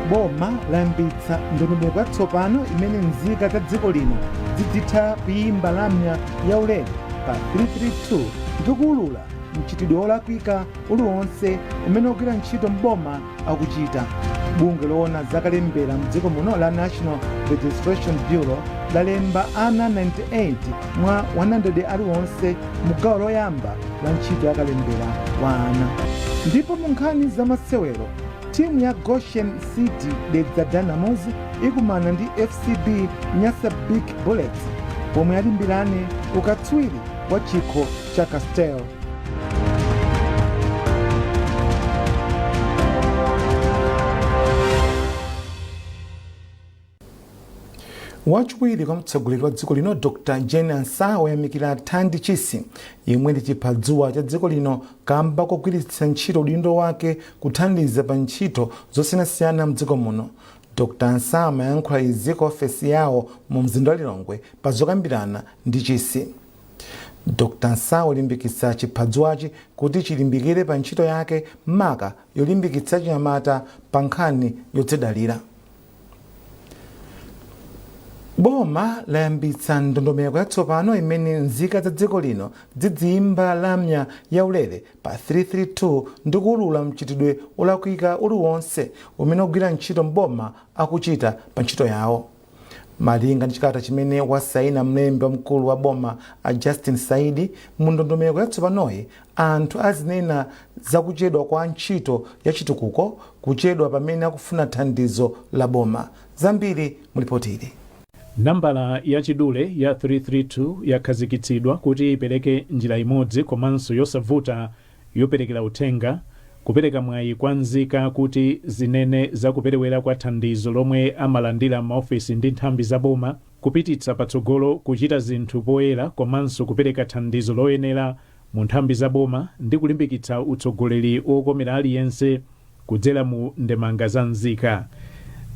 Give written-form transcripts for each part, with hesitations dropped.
Boma layambitsa ndondomeko yatsopano imene nzika za dziko lino zidzitha kuyimba lamya yaulere pa 332 ndi kuwulula mchitidwe wolakwika uliwonse umene ogwira ntchito mboma akuchita. Bungwe loona zakalembera mdziko muno la National Registration Bureau lalemba ana 98 mwa 100 aliwonse mu gawo loyamba la ntchito yakalembera wa ana. Ndipo mu nkhani zamasewero, timu ya Goshen City Dedza Dynamos ikumana ndi FCB Nyasa Big Bullets pomwe alimbirane ukatswiri wa chikho cha Castel. Wachiwiri kwa mtsogoleri wa dziko lino Dr Jane Ansah wayamikira Thandi Chisi, yemwe ndi chiphadzuwa cha dziko lino, kamba kogwiritsa ntchito udindo wake kuthandiza pa ntchito zosiyanasiyana mdziko muno. Dr Ansah amayankhula izi ku ofesi yawo mu mzinda wa Lilongwe pa zokambirana ndi Chisi. Dr Ansah walimbikitsa chiphadzuwachi kuti chilimbikire pa ntchito yake, maka yolimbikitsa chinyamata pa nkhani yodzidalira. Boma layambitsa ndondomeko yatsopano imene nzika za dziko lino zidziyimba lamya yaulere pa 332 ndi kuwulula mchitidwe olakwika uliwonse umene ogwira ntchito mboma akuchita pa ntchito yawo. Malinga ndi chikalata chimene wasaina mlembi wamkulu wa boma a Justin Saidi, mu ndondomeko yatsopanoyi anthu azinena zakuchedwa kwa ntchito ya chitukuko, kuchedwa pamene akufuna thandizo la boma. Zambiri mulipoti ili. Nambala yachidule ya 332 yakhazikitsidwa kuti ipereke njira imodzi komanso yosavuta yoperekera uthenga, kupereka mwayi kwa nzika kuti zinene za kuperewera kwa thandizo lomwe amalandira m'maofesi ndi nthambi za boma, kupititsa patsogolo kuchita zinthu poyera komanso kupereka thandizo loyenera mu nthambi za boma ndi kulimbikitsa utsogoleri wokomera aliyense kudzera mu ndemanga za nzika.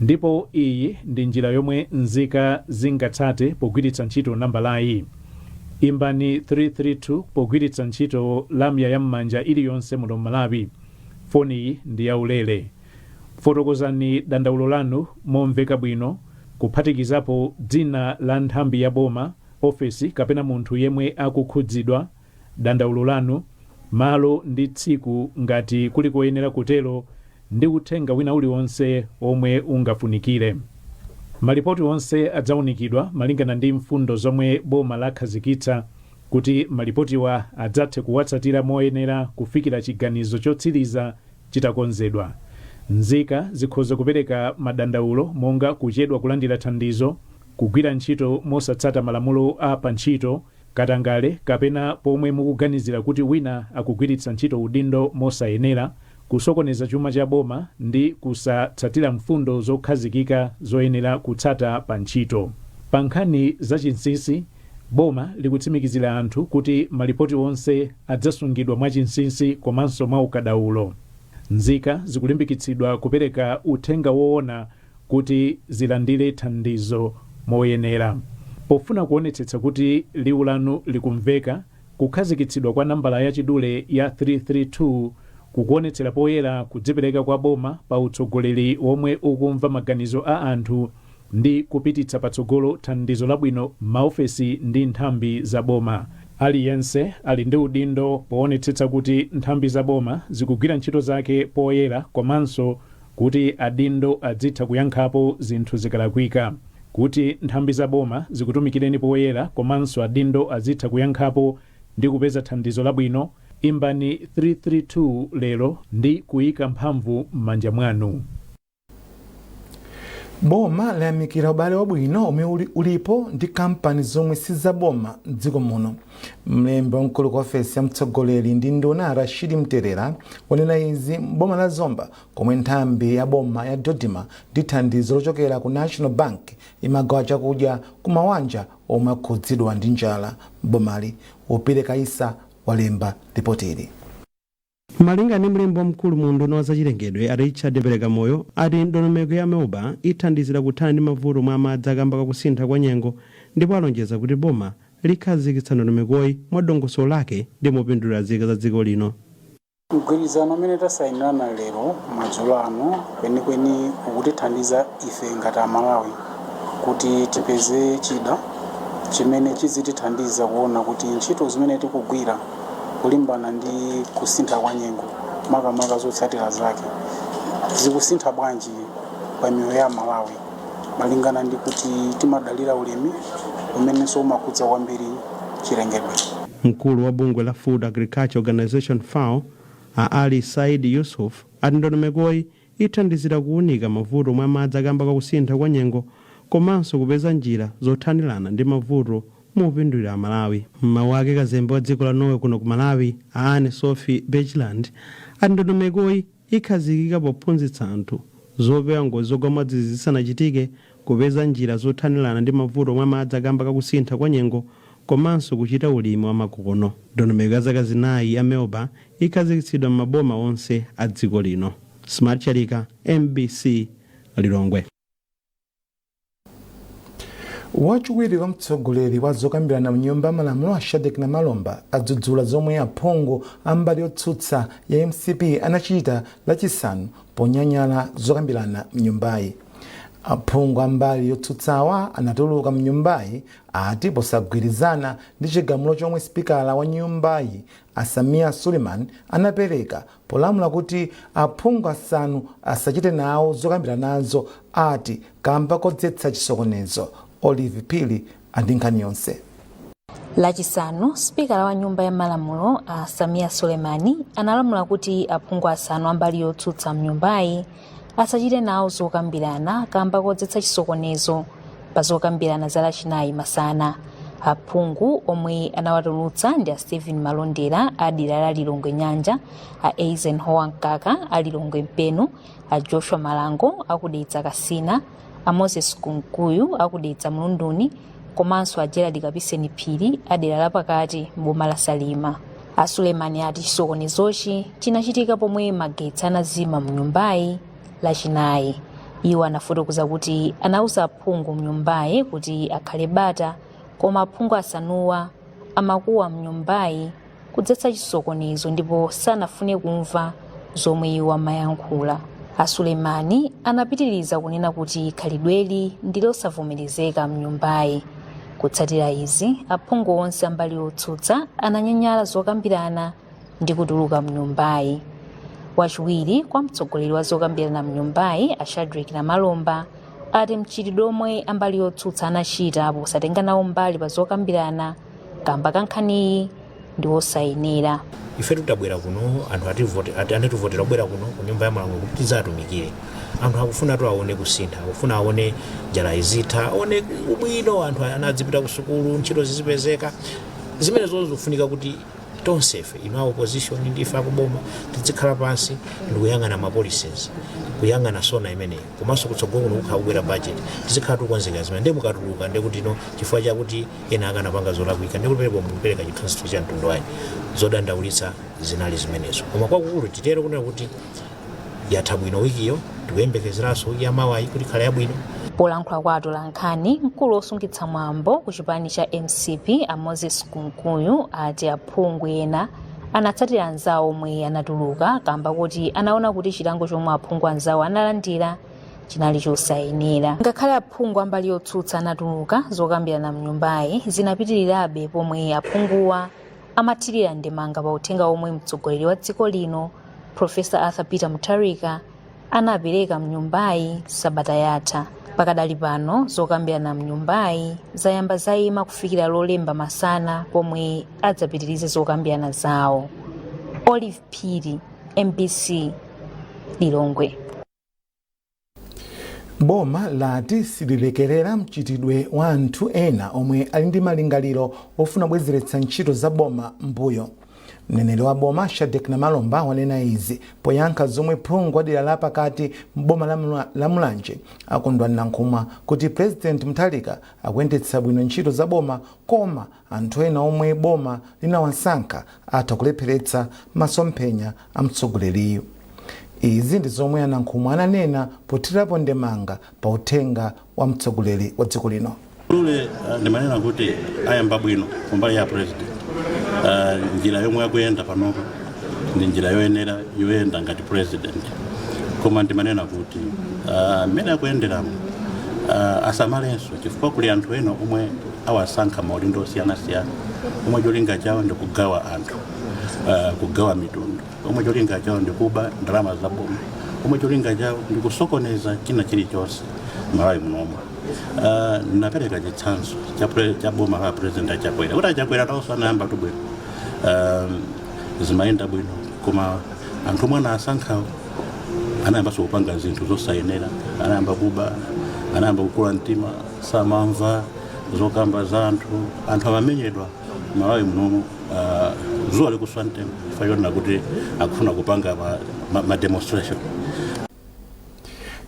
Ndipo iyi ndi njira yomwe nzika zingatsate pogwiritsa ntchito nambalayi. Imbani 332 pogwiritsa ntchito lamya ya m'manja iliyonse muno m'Malawi. Foniyi ndi yaulere. Fotokozani dandaulo lanu momveka bwino, kuphatikizapo dzina la nthambi ya boma, ofesi kapena munthu yemwe akukhudzidwa, dandaulo lanu, malo ndi tsiku ngati kuli koyenera kutero, ndi uthenga wina uliwonse omwe ungafunikire. Malipoti onse adzaunikidwa malingana ndi mfundo zomwe boma lakhazikitsa kuti malipotiwa adzathe kuwatsatira moyenera kufikira chiganizo chotsiriza chitakonzedwa. Nzika zikhoza kupereka madandaulo monga kuchedwa kulandira thandizo, kugwira ntchito mosatsata malamulo a pa ntchito, katangale kapena pomwe mukuganizira kuti wina akugwiritsa ntchito udindo mosayenera, kusokoneza chuma cha boma ndi kusatsatira mfundo zokhazikika zoyenera kutsata pa ntchito. Pa nkhani za chinsinsi, boma likutsimikizira anthu kuti malipoti onse adzasungidwa mwachinsinsi komanso mwaukadaulo. Nzika zikulimbikitsidwa kupereka uthenga woona kuti zilandire thandizo moyenera. Pofuna kuonetsetsa kuti liwu lanu likumveka, kukhazikitsidwa kwa nambala yachidule ya 332 kukuonetsera poyera kudzipereka kwa boma pa utsogoleri womwe ukumva maganizo a anthu ndi kupititsa patsogolo thandizo labwino m'maofesi ndi nthambi za boma. Aliyense ali ndi udindo poonetsetsa kuti nthambi za boma zikugwira ntchito zake poyera komanso kuti adindo adzitha kuyankhapo zinthu zikalakwika. Kuti nthambi za boma zikutumikireni poyera komanso adindo azitha kuyankhapo ndi kupeza thandizo labwino, imbani 332 lero ndi kuyika mphamvu m'manja mwanu. Boma layamikira ubale wabwino omwe ulipo ndi kampani zomwe sizaboma mdziko muno. Mlembi wamkulu ku ofesi ya mtsogoleri ndi nduna Rashidi Mterera wanena izi m'boma la Zomba, komwe nthambi ya boma ya Dodima ndi thandizo lochokera ku National Bank imagawa chakudya ku mawanja omwe akhudzidwa ndi njala m'bomali. Wopereka Isa walemba ripoti ili. Malinga ndi mlembi wamkulu mu unduna wa zachilengedwe a Richard Mperekamoyo, ati ndondomeko ya MEWBA ithandizira kuthana ndi mavuto omwe amadza kamba kakusintha kwa nyengo, ndipo alonjeza kuti boma likhazikitsa ndondomekoyi mwa dongosolo lake ndi mopindulira nzika za dziko lino. Mgwirizano umene tasayinirana lero madzulo ano kwenikweni ukutithandiza ife ngati Amalawi kuti tipeze chida chimene chizitithandiza kuona kuti ntchito zimene tikugwira kulimbana ndi kusintha kwa nyengo, makamaka zotsatira zake zikusintha bwanji pa miyoyo ya Malawi, malingana ndi kuti timadalira ulimi umenenso umakhudza kwambiri chilengedwe. Mkulu wa bungwe la Food Agriculture Organization, FAO, a Ali Said Yusuf, ati ndondomekoyi ithandizira kuwunika mavuto mwa madzi akamba kakusintha kwa nyengo komanso kupeza njira zothanirana ndi mavuto mopindulira Amalawi. Mmawu ake, kazembe wa dziko la Norway kuno ku Malawi, a Anne Sophie Bergland, ati ndondomekoyi ikhazikika pophunzitsa anthu zopewa ngozi zogwa mwadzidzidzi zisanachitike, kupeza njira zothanirana ndi mavuto mwa madzi akamba kakusintha kwa nyengo komanso kuchita ulimi wa makono. Ndondomeko ya zaka 4 ya MELBA ikhazikitsidwa m'maboma onse a dziko lino. Smart Chalika, MBC, Lilongwe. Wachiwiri wa mtsogoleri wa zokambirana mnyumba ya malamulo, a Shadric Namalomba, adzudzula zomwe aphungu a mbali yotsutsa ya MCP anachita Lachisanu ponyanyala zokambirana mnyumbayi. Aphungu a mbali yotsutsawa anatuluka mnyumbayi ati posagwirizana ndi chigamulo chomwe sipikala wa nyumbayi, a Sameer Suleman, anapereka polamula kuti aphungu asanu asachite nawo zokambiranazo, ati kamba kodzetsa chisokonezo. Olive Phiri andi nkhani yonse. Lachisanu, sipikala wa nyumba ya malamulo, a Sameer Suleman, analamula kuti aphungu asanu ambali yotsutsa mnyumbayi asachite nawo zokambirana kamba kodzetsa chisokonezo pa zokambirana za Lachinayi masana. Aphungu omwe anawatulutsa ndi a Stephen Malondera a dera la Lilongwe Nyanja, a Eisenhower Mkaka a Lilongwe Mpenu, a Joshua Malango aku Dedza Kasina, a Moses Kunkuyu aku Dedza Mlunduni komanso a Gerald Kapiseni Phiri a dera lapakati m'boma la Salima. A Sulemani ati chisokonezochi chinachitika pomwe magetsi anazima mnyumbayi Lachinayi. Iwo anafotokoza kuti anauza aphungu mnyumbayi kuti akhale bata, koma aphungu asanuwa amakuwa mnyumbayi kudzetsa chisokonezo ndipo sanafune kumva zomwe iwo amayankhula. A Sulemani anapitiriza kunena kuti khalidweli ndi losavomerezeka mnyumbayi. Kutsatira izi, aphungu onse ambali yotsutsa ananyanyala zokambirana ndi kutuluka mnyumbayi. Wachiwiri kwa mtsogoleri wa zokambirana mnyumbayi, a Shadric Namalomba, ati mchitidwe omwe ambali yotsutsa anachita posatenga nawo mbali pa zokambirana kamba ka nkhaniyi ndi wosayenera. Ife tutabwera kuno, anthu anativotera kubwera kuno ku nyumba ya malamulo kuti tidzatumikire anthu. Akufuna tu aone kusintha, akufuna aone njala izitha, aone ubwino, anthu anadzipita ku sukulu, ntchito zizipezeka. Zimene zonse zikufunika kuti tonsefe, inu a opposition ndi ife akuboma, tizikhala pansi ndikuyang'ana ma policies, kuyang'ana SONA imeneyi, komanso kutsogolo kuno kukhala kubwera budget, tizikhala tikukonzekera zimene. Ndiye mukatuluka, ndiye kuti no, chifukwa chakuti ena akanapanga zolakwika, ndiye kuti penepo mukupereka chithunzithunzi cha mtundu wanji? Zodandaulitsa zinali zimenezo, koma kwakukulu titero kunena kuti yatha bwino wikiyo. Tikuyembekezeranso wiki yamawayi kuti ikhala yabwino. Polankhula kwa atolankhani, mkulu wosungitsa mwambo ku chipani cha MCP, a Moses Kunkuyu, ati aphungu ena anatsatira anzawo omwe anatuluka kamba kuti anaona kuti chilango chomwe aphungu anzawo analandira chinali chosayenera. Ngakhale aphungu ambali yotsutsa anatuluka, zokambirana mnyumbayi zinapitirirabe pomwe aphunguwa amathirira ndemanga pa uthenga omwe mtsogoleri wa dziko lino, Profesa Arthur Peter Mutharika, anapereka mnyumbayi sabata yatha. Pakadali pano, zokambirana mnyumbayi zayamba zayima kufikira Lolemba masana pomwe adzapitirize zokambirana zawo. Olive Phiri, MBC, Lilongwe. Boma lati sililekerera mchitidwe wa anthu ena omwe ali ndi malingaliro ofuna kubwezeretsa ntchito za boma mbuyo. Mneneri wa boma, Shadric Namalomba, wanena izi poyankha zomwe phungu wa dera la pakati mboma la Mulanje, a Kondwani Nankhumwa, kuti President Mutharika akuyendetsa bwino ntchito za boma, koma anthu ena omwe boma linawasankha atha kulepheretsa masomphenya a mtsogoleriyu. Izi ndi zomwe a Nankhumwa ananena pothirapo ndemanga pa uthenga wa mtsogoleri wa dziko lino. Lule ndimanena kuti ayamba bwino kumbali ya president, njira yomwe akuyenda panopa. Ndi njira yoyenera yoyenda ngati president, koma ndimanena kuti mmene akuyenderamo asamalenso, chifukwa kuli anthu ena omwe awasankha maudindo osiyanasiyana omwe cholinga chawo ndi kugawa anthu, kugawa mitundu, omwe cholinga chawo ndi kuba ndalama za boma, omwe cholinga chawo ndi kusokoneza china chilichonse Malawi munomo. Napereka chitsanzo cha boma la President Achakwera, kuti Achakwera nawonso anayamba tubwino, zimayenda bwino, koma anthu omwe anasankhawo anayambanso kupanga zinthu zosayenera, anayamba kuba, anayamba kukula mtima, samamva zokamba za anthu. Anthu amamenyedwa Malawi munomu, zuwa likuswa mtengo, chifukwa chonena kuti akufuna kupanga ma demonstration.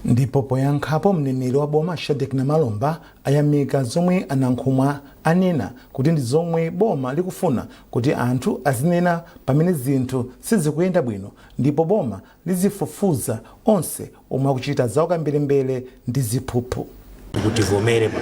Ndipo poyankhapo, mneneri wa boma Shadric Namalomba ayamika zomwe Anankhumwa anena kuti ndi zomwe boma likufuna, kuti anthu azinena pamene zinthu sizikuyenda bwino, ndipo boma lizifufuza onse omwe akuchita zaukambelembere ndi ziphuphu. Kuti tivomere pa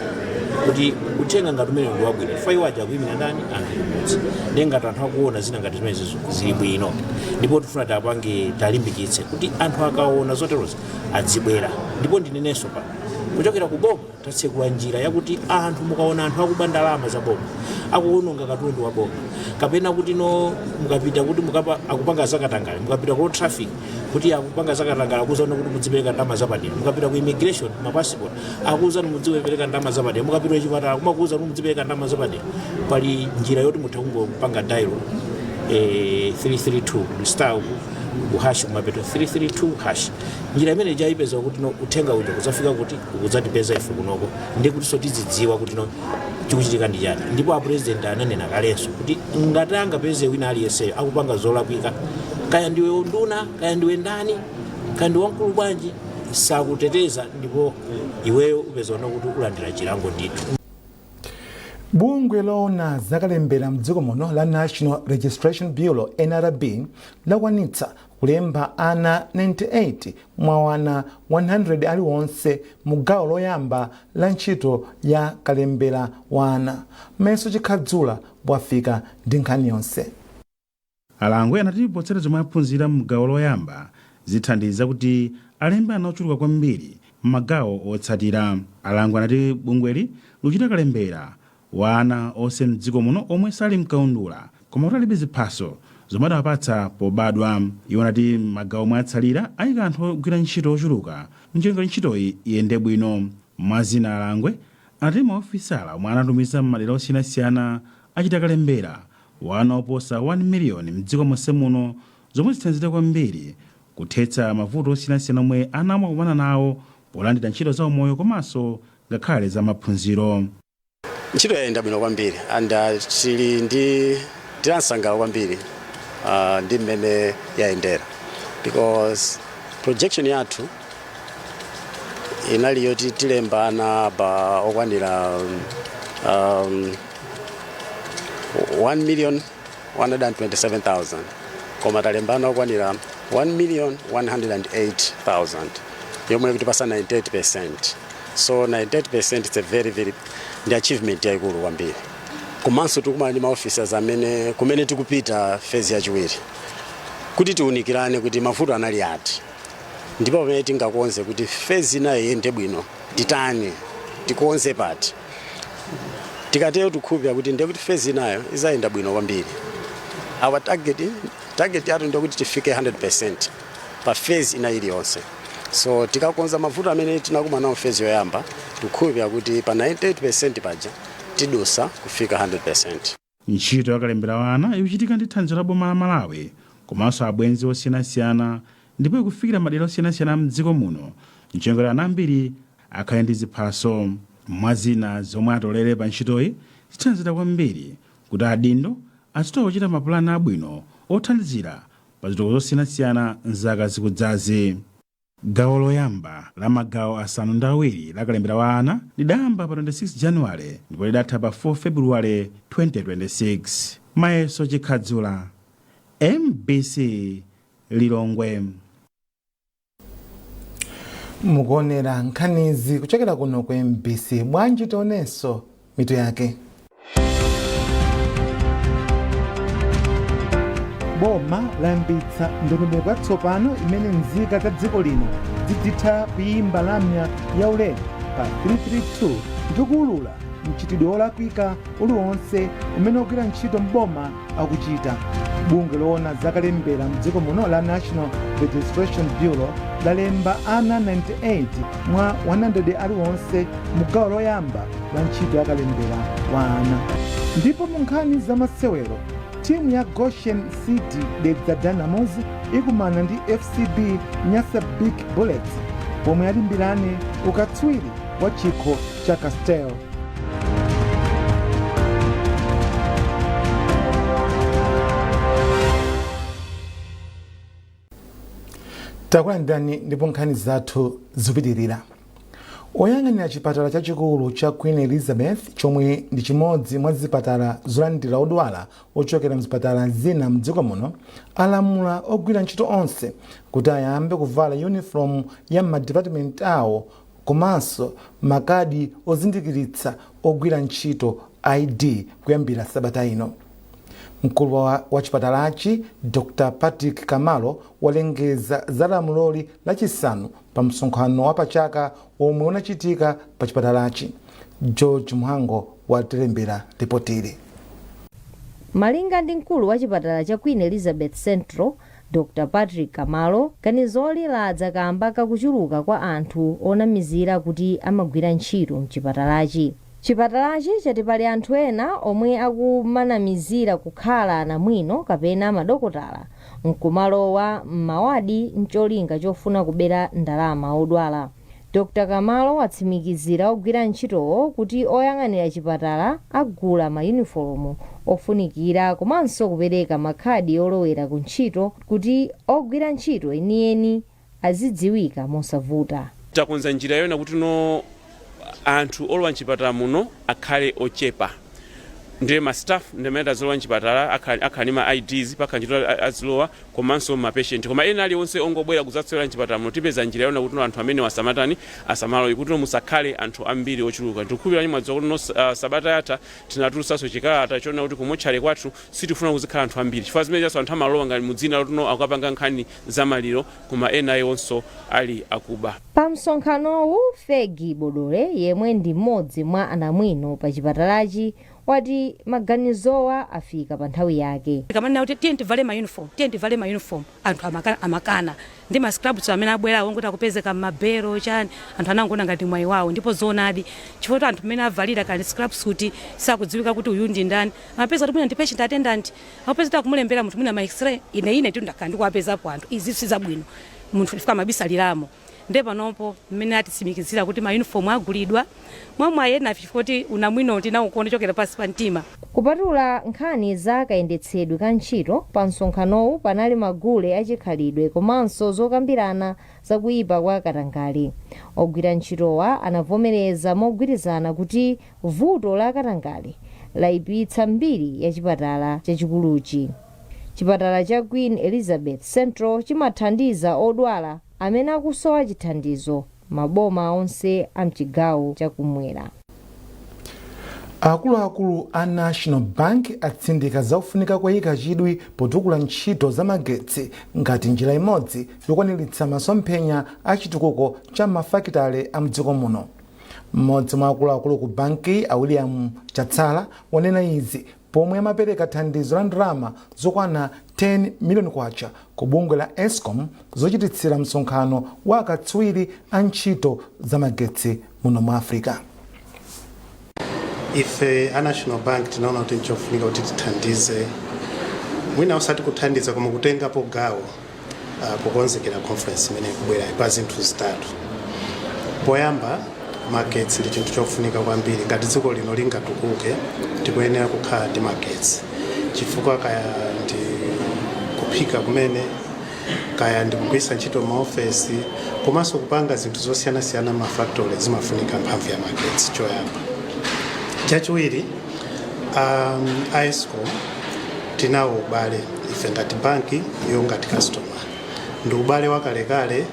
kuti uthenga ngati umene ndi wabwino, chifukwa iwo aja akuyimira ndani? Anthu kumudzi. Ndiye ngati anthu akuona zina ngati zimenezo zili bwino, ndipo tifuna tapange talimbikitse kuti anthu akaona zoterozi adzibwera. Ndipo ndinenenso pa kuchokera ku boma tatsekula njira yakuti anthu mukaona anthu akuba ndalama za boma, akuwononga katundu wa boma, kapena kuti no mukapita kuti mukapa akupanga zakatangale, mukapita ku traffic kuti akupanga zakatangale, akuuzani kuti mudzipereka ndalama zapadera, mukapita ku immigration mapassport akuuzani mudzipereka ndalama zapadera, mukapita kuchipatala kumakuuzani kuti mudzipereka ndalama zapadera, pali njira yoti mutha kungopanga dial 332 star ku hash kumapeto 332 hash. Njira imene ijayipeza kuti no uthenga uja kudzafika kuti ukudzatipeza ife kunoko, ndi kutinso tizidziwa kuti no chikuchitika ndi chani. Ndipo apresident ananena kalenso kuti ngati angapeze wina aliyenseyo akupanga zolakwika, kaya ndiwe nduna, kaya ndiwe ndani, kaya ndiwe wamkulu bwanji, sakuteteza, ndipo iweyo upeza kuti ulandira chilango ndithu. Bungwe loona zakalembera mdziko muno la National Registration Bureau, NRB, lakwanitsa kulemba ana 98 mwa ana 100 aliwonse mu gawo loyamba la ntchito ya kalembera wa ana. Mayeso Chikhadzula wafika ndi nkhani yonse. Alangwe anati potsata zomwe aphunzira mgawo loyamba zithandiza kuti alembe ana ochuluka kwambiri m'magawo otsatira. Alangwe anati bungweli likuchita kalembera wa ana onse mdziko muno omwe sali mkaundula koma kuti alibe ziphaso zomwe adawapatsa pobadwa. Iwo anati magawo omwe atsalira ayika anthu ogwira ntchito ochuluka mcholinga ntchitoyi iyende bwino. Mwazina, Alangwe anati maofisala omwe anatumiza m'madera osiyanasiyana achita kalembera wa ana oposa 1 miliyoni mdziko monse muno, zomwe zithandizira kwambiri kuthetsa mavuto osiyanasiyana omwe ana amakumana nawo polandira ntchito za umoyo komanso ngakhale za maphunziro. Ntchito yayenda bwino kwambiri and tili ndi tilansangala kwambiri ndi mmene yayendera, because projection yathu inali yoti tilemba ana ba okwanira 1 million 127,000, koma talembana okwanira 1 million 108,000, yomwe ikutipasa 98%. So 98% it's a very very ndi achievement yayikulu kwambiri. Komanso tikumana ndi maofficers amene kumene tikupita phase yachiwiri kuti tiunikirane kuti mavuto anali ati, ndipo pamene tingakonze kuti phase inayo iyende bwino titani, tikonze pati. Tikatero tikukhulupirira kuti ndiye kuti phase inayo izayenda bwino kwambiri. Our target yathu ndiye kuti tifike 100% pa phase ina iliyonse. So tikakonza mavuto amene tinakumana nawo phase yoyamba, tikukhulupirira kuti pa 98% paja tidusa kufika 100%. Ntchito yakalembera wa ana ikuchitika ndi thandizo la boma la Malawi komanso abwenzi osiyanasiyana, ndipo ikufikira madera osiyanasiyana mdziko muno mcholinga ana ambiri akhale ndi ziphaso. Mwazina zomwe atolere pa ntchitoyi zithandizira kwambiri kuti adindo azitha kuchita mapulani abwino othandizira pa zitukuko zosiyanasiyana mzaka zikudzazi. Gawo loyamba la magawo asanu ndi awiri la kalembera wa ana lidayamba pa 26 Januwale ndipo lidatha pa 4 Februwale 2026. Mayeso Chikhadzula, MBC, Lilongwe. Mukuonera nkhanizi kuchokera kuno ku MBC. Bwanji tionenso mitu yake. Boma layambitsa ndondomeko yatsopano imene nzika za dziko lino zidzitha kuyimba lamya yaulere pa 332 ndi kuwulula mchitidwe wolakwika uliwonse umene ogwira ntchito mboma akuchita. Bungwe loona zakalembera mdziko muno la National Registration Bureau lalemba ana 98 mwa 100 aliwonse mu gawo loyamba la ntchito yakalembera wa ana. Ndipo mu nkhani zamasewero, timu ya Goshen City Dedza Dynamos ikumana ndi FCB Nyasa Big Bullets pomwe alimbirane ukatswiri wa chikho cha Castel. Takulandirani ndipo nkhani zathu zikupitirira. Oyang'anira chipatala chachikulu cha Queen Elizabeth, chomwe ndi chimodzi mwa zipatala zolandira odwala ochokera mzipatala zina mdziko muno, alamula ogwira ntchito onse kuti ayambe kuvala uniform ya m'madipatimenti awo komanso makadi ozindikiritsa ogwira ntchito, ID, kuyambira sabata ino. Mkulu wa chipatalachi, Dr Patrick Kamalo, walengeza za lamuloli Lachisanu pa msonkhano wa pachaka omwe unachitika pa chipatalachi. George Mhango watilembera ripotili. Malinga ndi mkulu wa chipatala cha Queen Elizabeth Central, Dr Patrick Kamalo, ganizoli ladza kamba kakuchuluka kwa anthu onamizira kuti amagwira ntchito mchipatalachi. Chipatalachi chati pali anthu ena omwe akumanamizira kukhala anamwino kapena madokotala nkumalowa m'mawadi ncholinga chofuna kubera ndalama odwala. Dr Kamalo watsimikizira ogwira ntchitowo kuti oyang'anira chipatala agula mayunifolomu ofunikira komanso kupereka makhadi olowera ku ntchito kuti ogwira ntchito enieni azidziwika mosavuta. Takonza njira yona kuti no anthu olowa mchipatala muno akhale ochepa, ndiye ma staff ndi amene azolowa mchipatala akhala ndi ma IDs, pakhala ntchito azilowa, komanso ma patient. Koma ena aliwonse ongobwera kudzasewera mchipatala muno, tipeza njira yona kuti no anthu amene asamatani, asamalowe, kuti no musakhale anthu ambiri ochuluka. Ndikukhulupirira mwadziwa kuti no sabata yatha tinatulutsanso chikalata chona kuti kumotchale kwathu sitifuna kuzikhala anthu ambiri, chifukwa zimene chaso anthu amalowa ngati mudzina loti no akukapanga nkhani zamaliro, koma ena iwonso ali akuba. Pa msonkhanowu, Fegi Bodole, yemwe ndi mmodzi mwa anamwino pa chipatalachi, wati maganizowa afika pa nthawi yake. Tikamanena kuti tiye tivale ma uniform, tiye tivale ma uniform, anthu amakana. Ndi ma scrubs amene abwerawo ngoti akupezeka m'mabero chani, anthu anangoona ngati mwayi wawo. Ndipo zoonadi, chifukwa kuti anthu mmene avalira kani scrub suit sakudziwika kuti uyu ndi ndani. Amapeza kuti mwina ndi patient attendant, akupeza kuti akumulembera munthu mwina ma X-ray. Ine tu ndakhala ndikuwapezapo anthu, izi si zabwino, munthu chifukwa amabisaliramo. Nde panopo mmene atitsimikizira kuti ma uniform agulidwa, mwamwayi ena chifukwa kuti unamwino tinawukonda chokera pansi pa mtima. Kupatula nkhani za kayendetsedwe ka ntchito, pa msonkhanowu panali magule achikhalidwe komanso zokambirana zakuyipa kwa katangale. Ogwira ntchitowa anavomereza mogwirizana kuti vuto la katangale layipitsa mbiri ya chipatala chachikuluchi. Chipatala cha Queen Elizabeth Central chimathandiza odwala amene akusowa chithandizo maboma onse a mchigawo chakumwera. Akuluakulu a National Bank atsindika zakufunika koyika chidwi potukula ntchito za magetsi ngati njira imodzi yokwaniritsa masomphenya a chitukuko cha mafakitale a mdziko muno. Mmodzi mwa akuluakulu ku banki, a William Chatsala, wanena izi pomwe amapereka thandizo la ndalama zokwana 10 miliyoni kwacha ku bungwe la ESCOM zochititsira msonkhano wa akatswiri a ntchito za magetsi muno mu Africa. Ife a National Bank tinaona kuti nchofunika kuti tithandize, mwina osati kuthandiza koma kutengapo gawo pokonzekera conference imene ikubwera pa zinthu zitatu. Poyamba, magetsi ndi chinthu chofunika kwambiri. Ngati dziko lino lingatukuke, tikuyenera kukhala ndi magetsi, chifukwa kaya ndi kuphika kumene, kaya ndi kugwiritsa ntchito maofesi, komanso kupanga zinthu zosiyanasiyana ma factory, zimafunika mphamvu ya magetsi, choyamba. Chachiwiri, ESCOM tinawo ubale, ife ngati banki, iwo ngati customer, ndi ubale wakalekale.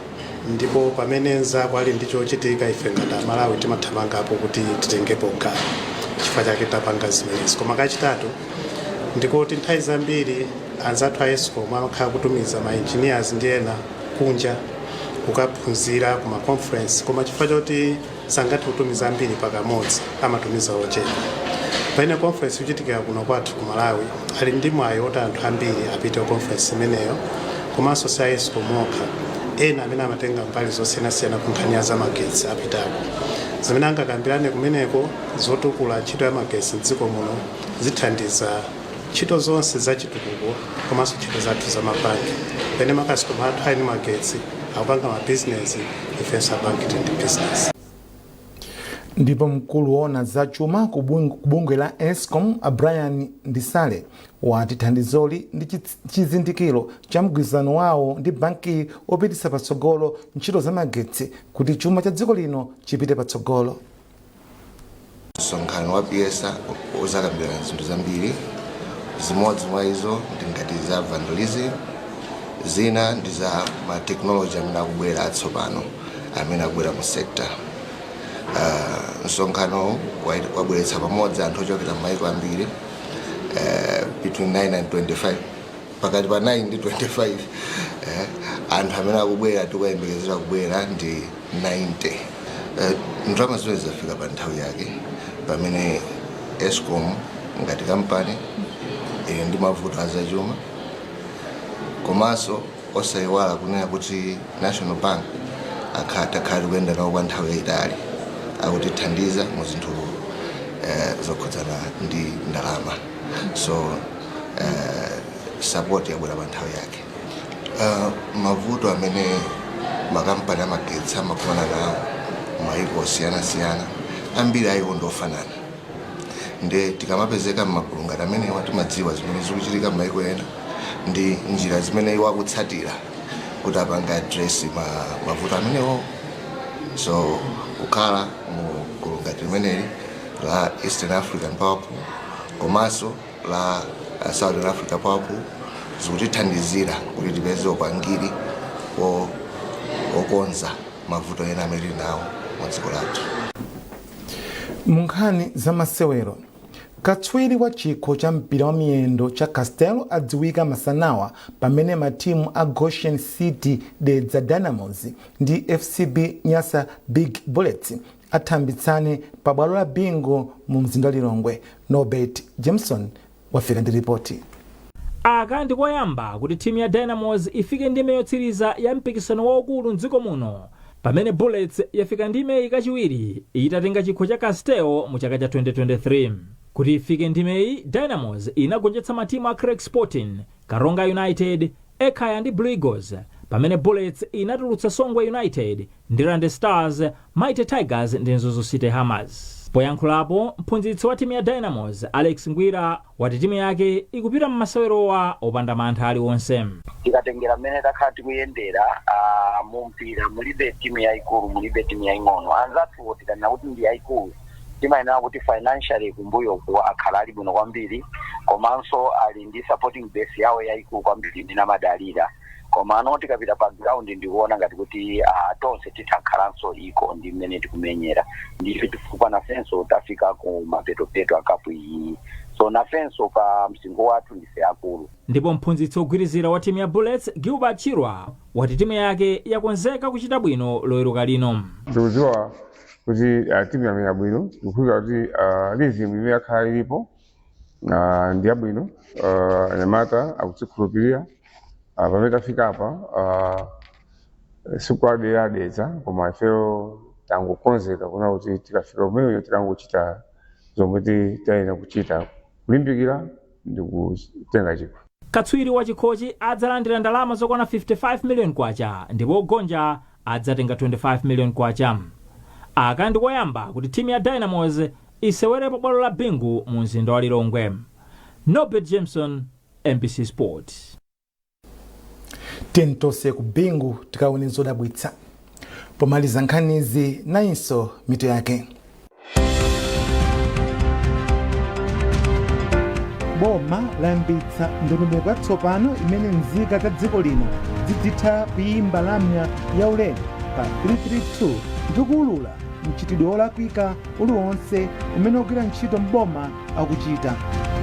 Ndipo pamene nzako ali ndi chochitika, ife ngati Amalawi timathamangapo kuti titengepo gawo, chifukwa chake tapanga zimenezi. Koma kachitatu ndikuti nthawi zambiri Anzathu a ESCOM amakhala kutumiza ma engineers ndi ena kunja kukaphunzira kuma conference, koma chifukwa choti sangathe kutumiza ambiri pakamodzi, amatumiza ochepa. Pamene conference ikuchitikira kuno kwathu ku Malawi, ali ndi mwayi oti anthu ambiri apite ku conference imeneyo. Komanso si a ESCOM okha, ena amene amatenga mbali zosiyanasiyana ku nkhani ya zamagetsi apitako. Zimene angakambirane kumeneko zotukula ntchito ya magetsi mdziko muno zithandiza ntchito zonse zachitukuko komanso ntchito zathu zamabanki. Pamene makasitoma athu ali ndi magetsi, akupanga mabizinesi, ifenso abanki tili ndi bizinesi. Ndipo mkulu woona zachuma ku bungwe la ESCOM, Brian Ndisale, wati thandizoli ndi chizindikiro cha mgwirizano wawo ndi banki opititsa patsogolo ntchito za magetsi kuti chuma cha dziko lino chipite patsogolo. Msonkhano wa PIESA uzakambirana zinthu zambiri. Zimodzi mwa izo ndi ngati za vandalism, zina ndi za ma technology amene akubwera atsopano, amene akubwera mu sector. Msonkhano wabweretsa pamodzi anthu ochokera m'mayiko ambiri, between 9 and 25, pakati pa 9 ndi 25. Anthu amene akubwera, tikuyembekezera kubwera ndi 90. Ndalama zimene zafika pa nthawi yake, pamene ESCOM ngati kampani ili ndi mavuto azachuma, komanso osayiwala kunena kuti National Bank takhala tikuyenda nawo kwa nthawi yayitali, akutithandiza mu zinthu zokhudzana ndi ndalama. So support yabwera pa nthawi yake. Mavuto amene makampani amagetsi amakumana nawo mayiko osiyanasiyana, ambiri ayiwo ndofanana. Nde tikamapezeka m'magulu ngati amenewa, timadziwa zimene zikuchitika m'mayiko ena ndi njira zimene iwo akutsatira kuti apange address mavuto amenewo. So kukhala mu gulu ngati limeneli la Eastern African Power Pool komanso la Southern Africa Power Pool zikutithandizira kuti tipeze upangiri wokonza mavuto ena amene tili nawo mu dziko lathu. Mu nkhani za masewero, katswiri wa chikho cha mpira wa miyendo cha Castel adziwika masanawa pamene matimu a Goshen City Dedza Dynamos ndi FCB Nyasa Big Bullets athambitsane pa bwalo la Bingu mu mzinda wa Lilongwe. Norbert Jameson wafika ndi ripoti. Aka ndikoyamba kuti timu ya Dynamos ifike ndime yotsiriza ya mpikisano waukulu mdziko muno, pamene Bullets yafika ndimeyi kachiwiri itatenga chikho cha Castel mu chaka cha 2023. Kuti ifike ndimeyi, Dynamos inagonjetsa matimu a Creck Sporting, Karonga United, Ekhaya ndi Blue Eagles, pamene Bullets inatulutsa Songwe United, Ndirande Stars, Mighty Tigers ndi Mzuzu City Hammers. Poyankhulapo, mphunzitsi wa timu ya Dynamos, Alex Ngwira, wati timu yake ikupita mmasewerowa opanda mantha aliwonse. Tikatengera mmene takhala tikuyendera mu mpira, mulibe timu yayikulu, mulibe timu yaying'ono. Anzathuwo tikanena kuti ndi yayikulu, timayenera kuti financially kumbuyoku akhala ali bwino kwambiri, komanso ali ndi supporting base yawo yayikulu kwambiri imene amadalira. Komano tikapita pa ground, ndikuona ngati kuti tonse titakhalanso iko ndi mmene tikumenyera. Ndicho chifukwa nafenso tafika ku mapetopeto a cup iyi, so nafenso pa msinkhu wathu ndife akulu. Ndipo mphunzitsi wogwirizira wa timu ya Bullets, Gilbert Chirwa, wati timu yake yakonzeka kuchita bwino Loweruka lino. Ndikudziwa kuti timu yamenya bwino. Ndikukhulupirira kuti rhythm imene yakhala ilipo ndi yabwino. Anyamata akudzikhulupirira. Pamene tafika apa, squad ya Dedza, koma ifeyo tangokonzeka kuna kuti tikafika kumeneyo tikangochita zomwe tayenera kuchita, kulimbikira ndi kutenga chikho. Katswiri wa chikhochi adzalandira ndalama zokwana 55 million kwacha, ndipo ogonja adzatenga 25 million kwacha. Aka ndikoyamba kuti timu ya Dynamos isewere pa bwalo la Bingu mu mzinda wa Lilongwe. Norbert Jameson, MBC Sport. Tonse ku Bingu tikaone zodabwitsa. Pomaliza nkhanizi, nayinso mitu yake. Boma layambitsa ndondomeko yatsopano imene nzika za dziko lino zidzitha kuyimba lamya yaulere pa 332 ndi kuwulula Mchitidwe wolakwika uliwonse umene ogwira ntchito mboma akuchita.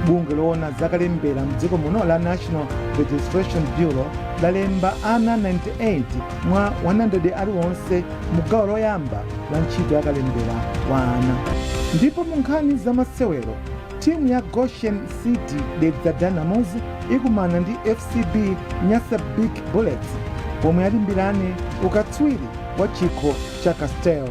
Bungwe loona zakalembera mdziko muno la National Registration Bureau lalemba ana 98 mwa 100 aliwonse mu gawo loyamba la ntchito yakalembera wa ana. Ndipo mu nkhani zamasewero, timu ya Goshen City Dedza Dynamos ikumana ndi FCB Nyasa Big Bullets pomwe alimbirane ukatswiri wa chikho cha Castel.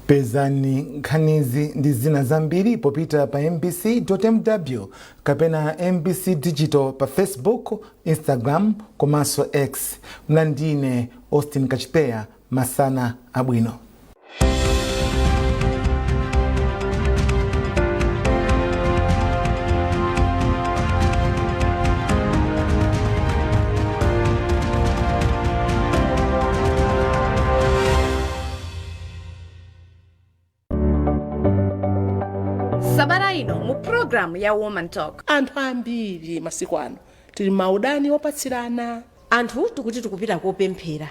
Pezani nkhanizi ndi zina zambiri popita pa mbc.mw kapena MBC Digital pa Facebook, Instagram komanso X. Mlandine Austin Kachiteya, masana abwino. Sabata ino mu programu ya Woman Talk, anthu ambiri masiku ano tili maudani opatsirana. Anthu tikuti tikupita kopemphera,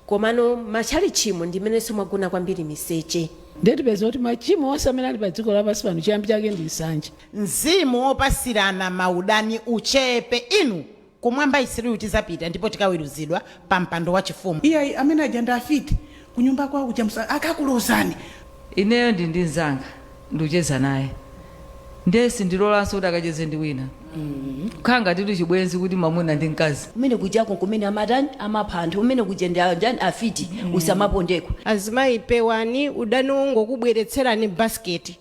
komano matchalitchimo ndimenenso mwagona kwambiri miseche. Ndetipeza kuti machimo onse amene ali pa dziko lapansi pano, chiyambi chake ndi nsanje. Mzimu wopasirana maudani uchepe. Inu, kumwamba isiriyu tizapita ndipo tikaweruzidwa pa mpando wa chifumu. Iyayi, amene aja ndi afiti, kunyumba kwawo kuja akakulozani. Ineyo ndi mnzanga, ndikucheza naye, ndiye sindilolanso kuti akacheze ndi wina, kukhala ngati tili chibwenzi, kuti mwamuna ndi mkazi. Kumene kujako kumene amatani, amapha anthu kumene kuja ndi ndani, afiti, usamapondeko. Azimayi, pewani udani wongokubweretserani basiketi.